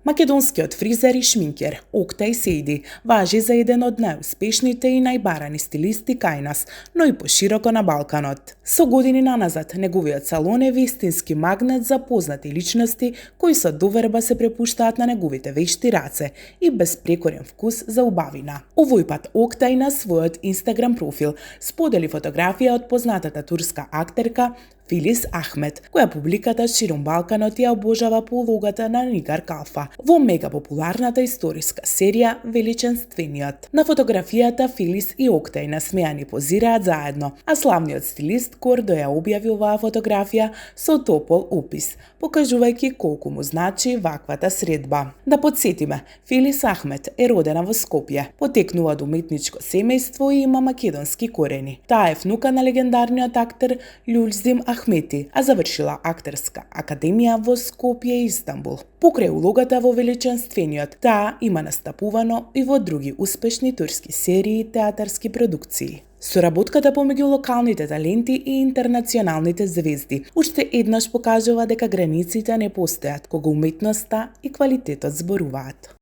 Македонскиот фризер и шминкер Октај Сейди важи за еден од најуспешните и најбарани стилисти кај нас, но и пошироко на Балканот. Со години наназад, неговиот салон е вистински магнет за познати личности кои со доверба се препуштаат на неговите вешти раце и безпрекорен вкус за убавина. Овој пат Октај на својот Инстаграм профил сподели фотографија од познатата турска актерка Филис Ахмет, која публиката ширум Балканот ја обожава по улогата на Нигар Калфа во мега популарната историска серија Величенствениот. На фотографијата Филис и Октај насмеани позираат заедно, а славниот стилист гордо ја објави оваа фотографија со топол опис, покажувајќи колку му значи ваквата средба. Да подсетиме, Филис Ахмет е родена во Скопје, потекнува од уметничко семејство и има македонски корени. Таа е внука на легендарниот актер Љулзим Ахмети, а завршила актерска академија во Скопје и Истанбул. Покрај улогата во Величенствениот, таа има настапувано и во други успешни турски серии и театарски продукции. Соработката помеѓу локалните таленти и интернационалните звезди уште еднаш покажува дека границите не постојат кога уметноста и квалитетот зборуваат.